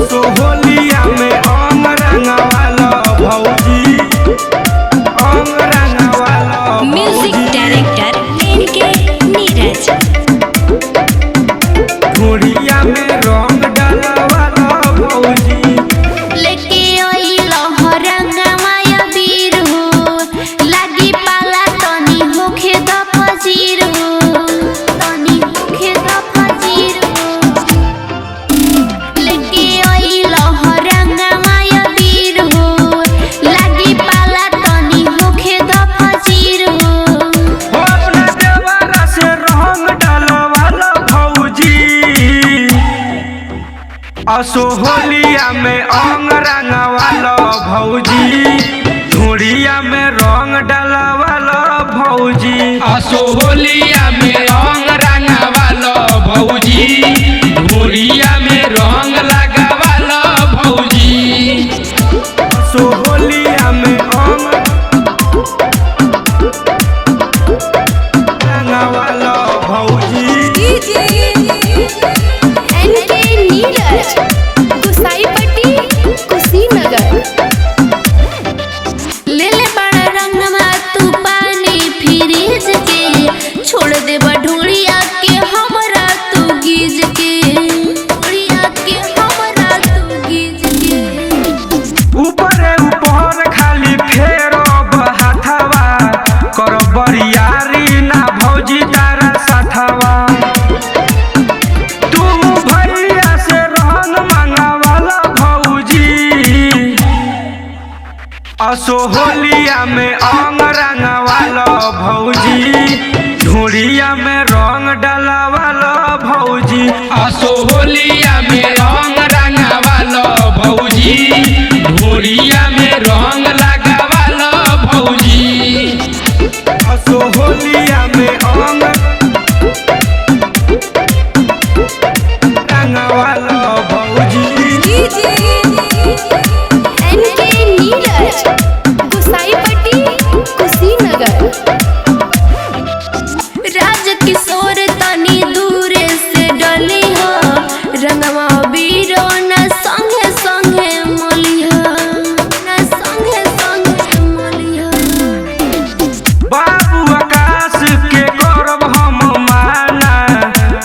असो होलिया में अंग रंगवाला भौजी, अंग रंगवाला। म्यूजिक डायरेक्टर एनके नीरज। ढोरिया में रंग डलवाला भौजी। लेके आइलो रंगवा अबीर हो, लागी पाला तनी होखे द फजीर हो, तनी होखे द फजीर हो। लेके आइलो रंगवा अबीर हो, लागी पाला तनी होखे द फजीर हो। हो अपना देवरा से रंग डलवाला भौजी। असो होलिया में अंग रंगवाला भौजी, ढोरिया में रंग डलवाला भौजी। असो होलिया में रंग रंगावालो भौजी, ढोरिया में रंग लगावालो भौजी। असो होलिया में अंग रंगवाला भौजी। एनके नीरज, गुसाईपट्टी, कुशीनगर। ले ले बड़ा रंगवा तू पानी फ्रिज के, छोड़ दे ढोलिया के हमरा तू गीज के, ढोलिया के हमरा तू गीज के। ऊपरे ऊपर खाली फेरब हाथवा, कर बरियारी ना भौजी तारा साथवा। तू भैया से रंग मंगावाला भौजी। असो होलिया में अंग रंगवाला भौजी, ढोरिया में रंग डलवाला भौजी। असो होलिया में रंग रंगावालो भौजी, ढोरिया में रंग लगावालो भौजी। असो होलिया में अंग रंगवाला भौजी। एनके नीरज, गुसाईपट्टी, कुशीनगर। राज किशोर तनी दूरे से डली हो, रंगवा बीरो न संगे संगे मलिहा, न संगे संगे मलिहा। बाबू आकाश के करब हम माना,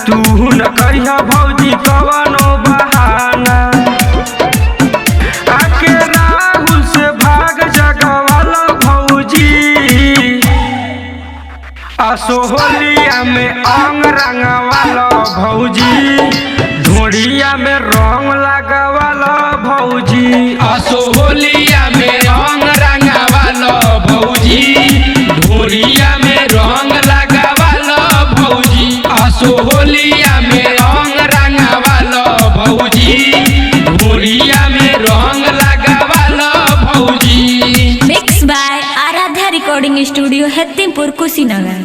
तू न करिह भौजी कवनो बहाना। आके राहुल से भाग जगवाला भौजी। असो होलिया में अंग रंगवाला भौजी, ढोरिया में रंग लगवाला भौजी। असो होलिया में रंग रंगावालो भौजी, ढोरिया में रंग लगावालो भौजी। असो होलिया में रंग रंगावालो भौजी, ढोरिया में रंग लगावालो भौजी। Mix by Aaradhya recording studio, Hatimpur, Kushinagar.